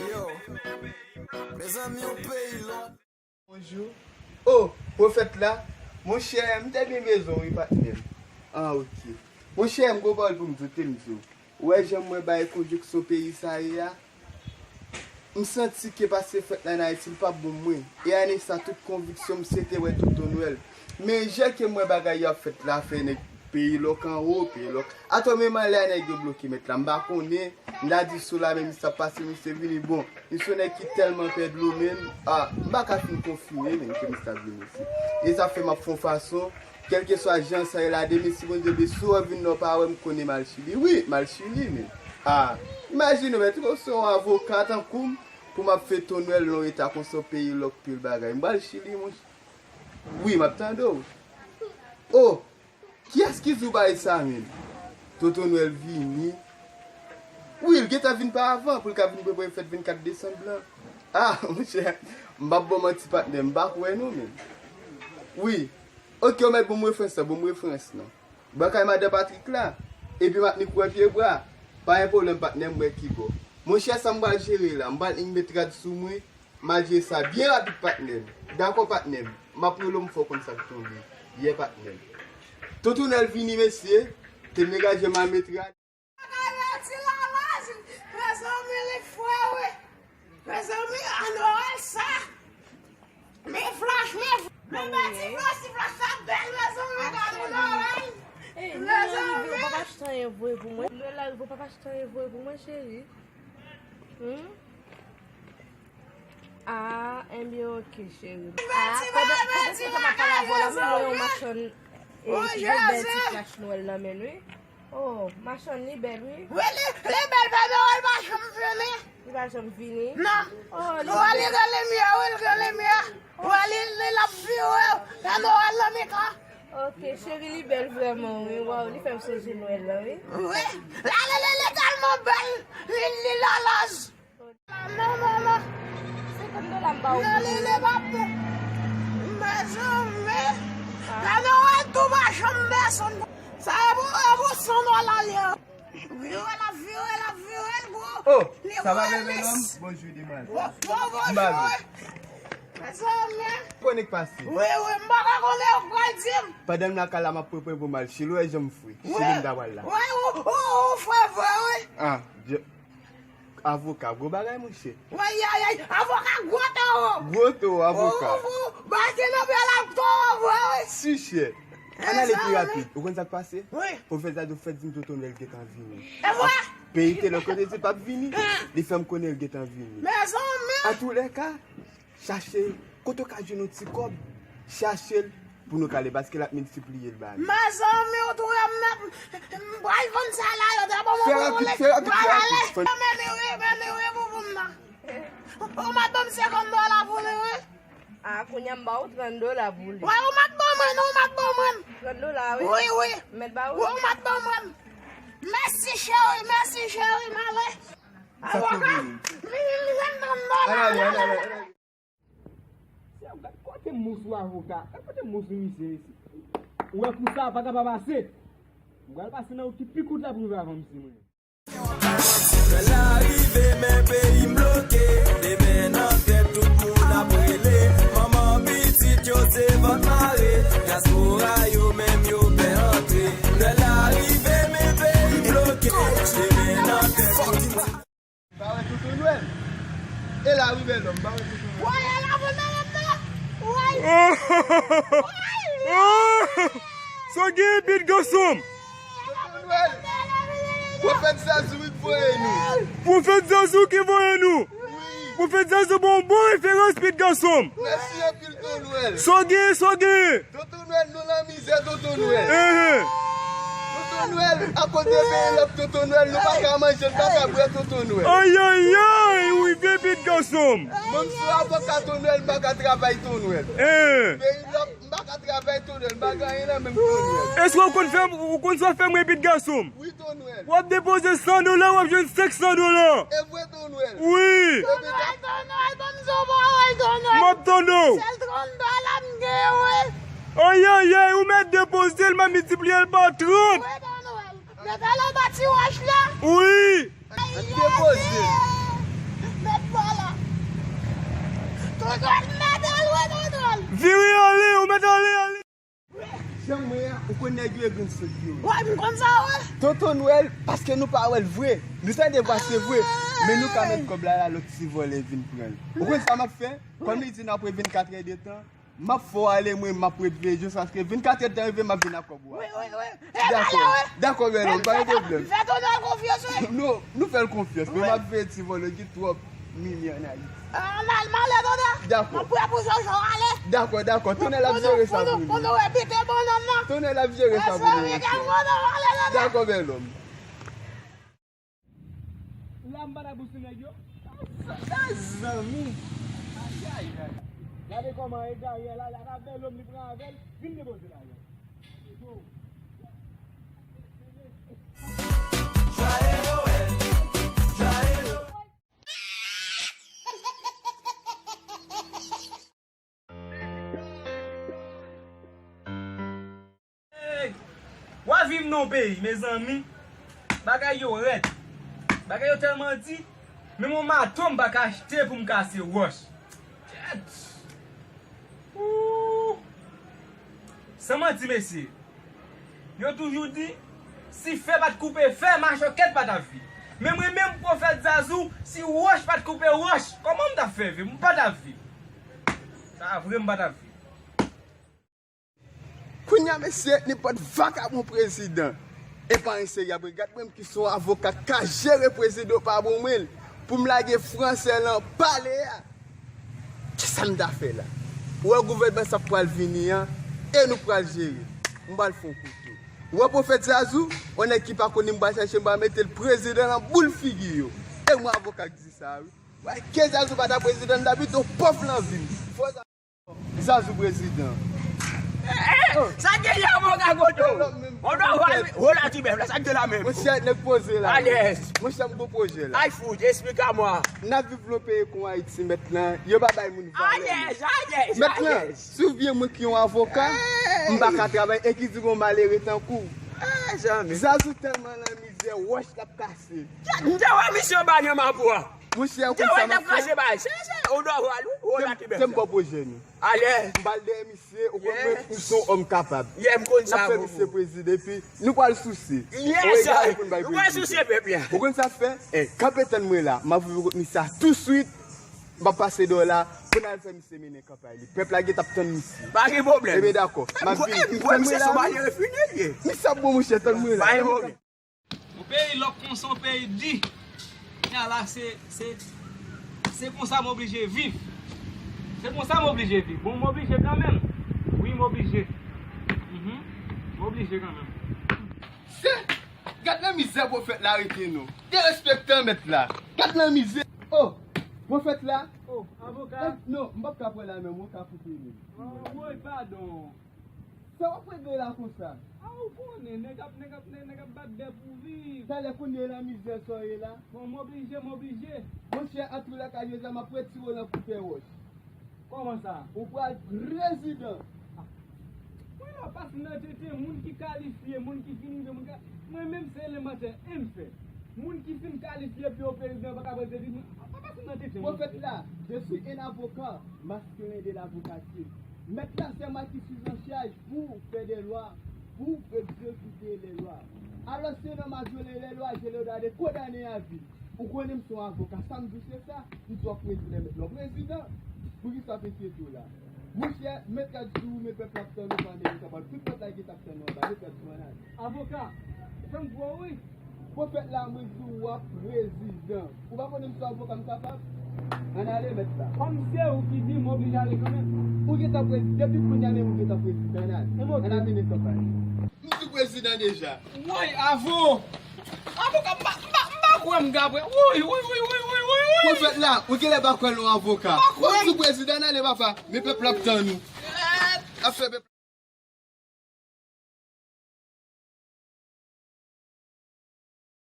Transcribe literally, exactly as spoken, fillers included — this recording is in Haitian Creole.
Yo, mezanmi, yon peyi lòk. Bonjou. Oh, pwofèt la. Monchè, m te byen bezwen w wi, patnè m. Ah, ok. Monchè, m gon pawòl pou m di w, te m di w. Ou wè jan m wè bagay konjeksyon peyi sa ye a? M santi ke pase fèt la ann Ayiti, li p ap bon mwen. E ane sa, tout konviksyon m se te wè Toto Nwèl. Men jan ke m wè bagay yo ap fèt la, fè nèg peyi lòk anwo, peyi lòk. Atò, men m ale a nèg yo bloke mèt la, m pa konnen. M ta di sou la, men misye ap pase, misye vini. Bon, misye yon nèg ki tèlman pè dlo, men, ah, m pa ka fin konfime, men, ke misye ap vini isit. E sa fè m ap fè yon fason, kèlkeswa jan sa ye la, demen si Bondye vle, si w vin nan w pa wè m konnen m al Chili. Wi, m al Chili, men. Ah, imajine w, men, tout se yon avoka tankou m, pou m ap fè Toto Nwèl nan yon eta konsa, yon peyi lòk, pil bagay. M pral Chili, monchè. Wi, m ap tande w. Oh! Kiyès ki di w bagay sa menm? Toto Nwèl vini. Wi, l gentan vin pa avan pou l ka vin prepare fèt vennkat desanm lan. Ah, monchè, m p ap ba w manti, patnè, m pa kwè non, menm. Wi. Ok, ou mèt ban m referans lan, ban m referans lan. Ban kay madan Patrik la. Epi m ap ni kouwè pye bra. Pa gen pwoblèm, patnè, m wè ki bò. Monchè, sa m pral jere la, m pral ni met rad sou mwen. M a jere sa byen rapid, patnè m. Dakò, patnè m. M ap rele w, m fè w konn sa k tonbe. Yè, patnè m. Toto Nwèl vini, mesye. Te m degaje m a met rad. Bagay la ti lalaj. Mezanmi, li fre, wi. Mezanmi, a Nwèl sa. Men flach, men fl-, men bèl ti flach, ti flach sa bèl, mezanmi, gade Nwèl. Ey, Nwèl rive, ou pap achte anyen voye pou mwen. Nwèl la rive, ou pap achte anyen voye pou mwen, cheri. Hmm? Ah, enben, ok, cheri. Ah, pandan, pandan se tan m ap pale avè w la, m wè yon machann, eh, yon bèl ti flach Nwèl nan men l, wi. Oh, machann, li bèl, wi. Wi, li, li bèl, Pè Nwèl pa janm vini. Li pa janm vini? Non. Oh, li bèl. Wi, li gen limyè, wi, li gen limyè. Wi, li, li, l ap vire Pè Nwèl nan mitan. Ok, cheri, li bèl vrèman, wi. Waw, li fè m sonje Nwèl la, wi. Wi. La, li, li, li tèlman bèl. Li, li lalaj. Non, non, non. Senkant dola m ba ou. Non, li, li pa bon. Mezanmi. Ah. Pè Nwèl tou pa janm desann. Sa e pou, e pou san dola li ye. Vire l ap vire, l ap vire l, gwo. Oh, li sa va, gwo, bebe lòm? Bonjou, demoiselle. Gwo, gwo, bonjou, wi. Mezanmi. Konnen k pase? Wi, wi, m pa ka konnen, ou pral di m. Pandan m nan kay la, m ap prepare pou m al Chili, w wè jan m fre. Wi. Chili m ta pral la. Wi, ou, ou, ou fre vre, wi. Ah, je, Avoka, gwo bagay, monchè. Ayayay, avoka gwo towo. Gwo towo, avoka. Ou, ou, ou, bagay nan pye la towo, vre, wi. Sichè. Ann ale pi rapid. Ou konn sa k pase? Wi. Pwofèt Zazo fè di m Toto Nwèl gentan vini. E vre? Peyi te lòk kote di l p ap vini. Li fè m konnen l gentan vini. Mezanmi. Antoulèka, chache, kote w ka jwenn yon ti kòb, chache l pou nou k ale, paske l ap miltipliye l ba nou. Mezanmi, ou touye m nèt. M pral vann sa la, yo ta ban mwen. Fè rapid, fè rapid, fè rapid. Mezanmi, wi, mezanmi, wi, pou, pou m nan. Ou mèt ban m senkant dola pou li, wi. Ah, kounye a m ba ou trant dola pou li. Wi, ou mèt ban mwen, non, ou mèt ban mwen. Trant dola, wi. Wi, wi. M mèt ba ou. Wi, ou mèt ban mwen. Mèsi, cheri, mèsi, cheri, m ale. Avoka, m, m jwenn trant dola. Ann ale, ann ale, ann ale. Se ap gad kote mous ou avoka. Gad kote mous ou misye isit. Ou wè kou sa pa ka pa pase. Ou pral pase nan wout ki pi kout la pou rive avan misye mwen. Lè l arive, men peyi m bloke. Demen nan tèt tout moun ap rele. Manman pitit yo se vant mare. Dyaspora yo menm yo pè antre. Lè l arive, men peyi m bloke. Demen nan tèt tout moun. Ba wè Toto Nwèl. E la wi bèl nonm, ba wè Toto Nwèl. Woy, e la wi bèl nonm. Woy. Sa w gen, Bit Gason m? Toto Nwèl. Pwofèt Zazou wi k voye nou. Pwofèt Zazou ki voye nou. Wi. Pwofèt Zazou bon, bon referans, Bit Gason m. Mèsi anpil. Toto Nwèl. Sa w genyen, sa w genyen? Toto Nwèl, nou nan mizè, Toto Nwèl. Enhen. Toto Nwèl, akoz de peyi lòk, Toto Nwèl, nou pa ka manje, nou pa ka bwè, Toto Nwèl. Ayayay, ou rive vit, gason m. Menm si w avoka, Toto Nwèl, m pa ka travay, Toto Nwèl. Enhen. Peyi lòk, m pa ka travay, Toto Nwèl, m pa gen anyen nan men m, Toto Nwèl. Èske w konn fè, ou konn sa w fè mwen, vit, gason m? Wi, Toto Nwèl. W ap depoze san dola, w ap jwenn senk san dola. E vre, Toto Nwèl. Wi. Toto Nwèl, Toto Nwèl, ban m di w pawòl, Toto Nwèl. M ap tande w. Sèl trant dola m gen, wi. Ayayay, ou mèt depoze l, m ap miltipliye l pa trant. Wi, Toto Nwèl. Mete l anba ti wòch la. Wi. Mèt depoze. Mèt Pou nèg yo e vin sot yo. Wè, m konn sa, wè. Tonton Nwèl, paske nou pa wè l vre. Nou tande vwa se vre. Men nou ka met kòb la, la lòt ti vòlè vin pran l. Ou konn sa m ap fè? Kòm li di n apre vennkat è de tan, m ap fè w ale, mwen, m ap ret veye jiskaske vennkat è de tan rive, m ap vin ak kòb ou a. Wi, wi, wi. Dakò. Dakò, bèl òm, pa gen pwoblèm. Fè Tonton Nwèl konfyans, wi. Nou, nou fè l konfyans, men m ap veye ti vòlè, gen twòp mimi ann Ayiti. Ann al, m ale, Tonton. Dakò. M ap prè pou Jojo ale. Dakò, dakò. Tonnèl ap jere sa pou nou. Pou nou, pou nou, pou nou evite bannann nan. Tonnèl ap jere sa pou nou, monchè. Dakò, bèl òm. La m pa ta bouse nèg yo. Mezanmi. Ayayay. Gade kòman egare a la, la ta bèl òm li pran avè l. Vin depoze la, yo. Hey! W a viv nan yon peyi, mezanmi. Bagay yo rèd. Bagay yo tèlman di, menm yon mato m pa ka achte pou m kase wòch. Kèt! Ooh! San manti, mesye. Yo toujou di, si fè pa t koupe fè, machòkèt pa t ap viv. Men mwen menm, Pwofèt Zazou, si wòch pa t koupe wòch, kòman m t ap fè viv? M pa t ap viv. Sa vre, m pa t ap viv. Kounye a, mesye, nenpòt vakabon prezidan. E pa yon seri apre, gad mwen ki se yon avoka k ka jere prezidan pa bon mwen l, pou m lage fransè lan pale a. Kisa m ta fè la? Ou wè gouvènman sa k pral vini an, e nou pral jere. M pral fè yon kouto. Ou wè Pwofèt Zazou, yon nèg ki pa konn li m pral chache, m pral mete l prezidan nan boul figi yo. E mwen avoka k di sa, wi. Wè, ke Zazou pa ta prezidan, m ta pito pòv lan vi m. Fò Zazou prezidan. Eh, eh, sa k gen la, mon gagoto? On dwa wè, wè la ti bèf la, sa k gen la menm? Monchè, nèg poze la. Alèz. Monchè, m gon pwojè la. Ay fout, esplika mwa. N ap viv nan peyi kon Ayiti, mèt lan, yo pa bay moun valè. Alèz, alèz, mèt lan, alèz. Si w vye mwen ki yon avoka, m pa ka travay, e ki di gon malere tankou w. Eh, zanmi. Zazou tèlman nan mizè, wòch l ap kase. M te wè misye anba nan mapou a. Monchè, ou konn sa m ap fè? Se, se, ou dwa wè l, wi. Ou la ki bèf la. Te m ba w pwojè nou. Alèz. M pral dèyè misye, ou konn mwen, m se yon òm kapab. Yeah, m konn sa, n ap fè misye prezidan, epi nou pral souse. Yes, sir. Nou pral souse pèp la. Ou konn sa fè? Kanpe tann mwen la. M ap voye kont misye a touswit. M ap pase dèyè w la pou n al fè misye mennen kanpay li. Pèp la gen t ap tann misye. Pa gen pwoblèm. Ebyen, dakò. M ap vini. Tann mwen la, wi. Misye ap bon, monchè, tann mwen la. Pa gen pwoblèm. Yon peyi lòk konsa, yon peyi di. Kounye a la, se, se, se konsa m oblije viv. Se konsa m oblije viv. Bon, m oblije kanmenm. Wi, m oblije. Mhm. M oblije kanmenm. Se, gad nan mizè pwofèt la rete non. Derespektan mèt la. Gad nan mizè. Oh, pwofèt la. Oh, avoka. Non, m p ap ka pran la menm, ou ka koupe li. Oh, woy, padon. Sa w ap regle la konsa? A, ou konnen, nèg ap, nèg ap, nèg, nèg ap bat bè pou viv. Talè kounye a nan mizè sa w ye la. Bon, m oblije, m oblije. Monchè, antoulèka, jodi a, m ap retire w nan koupè wòch. Kòman sa? Ou pral prezidan. Mwen la, pas m nan tete, moun ki kalifye, moun ki fin rive, moun ka, mwen menm se elementè en m fè. Moun ki fin kalifye pou yo prezidan pa ka pran tete, mwen, pa pas m nan tete, mwen. Pwofèt la, je suis un avocat masculin de l'avocature. Maintenant, c'est moi qui suis en charge pour faire des lois, pour exécuter les lois. Alors, sinon, m'a violé les lois, j'ai le droit de condamner à vie. Ou konnen m se yon avoka, sa m di w se sa, m di w ap prezidan, mèt la w prezidan. Poukisa w ap enkyete w la? Monchè, mèt la di w, men pèp la ap tann ou pandan yo kapab. Tout pèp la gen t ap tann ou anba, mèt la di w ann ale. Avoka, sa m di w wi. Pwofèt la, mwen di w ap prezidan. Ou pa konnen m se avoka m kapab? Ann ale, mèt la. Kòm se ou ki di, m oblije ale kanmenm. Ou gentan prezidan, depi kounye a menm ou gentan prezidan, ann ale. Ann ale mennen kanpay. M di prezidan deja. Woy, avo! Avoka, m pa, m pa, m pa kwè m ka prè. Woy, woy, woy. Pwofèt la, ou genlè pa kwè nan avoka. M pa kwè. Ou di prezidan, ann ale papa, men pèp la ap tann ou. Ap fè pèp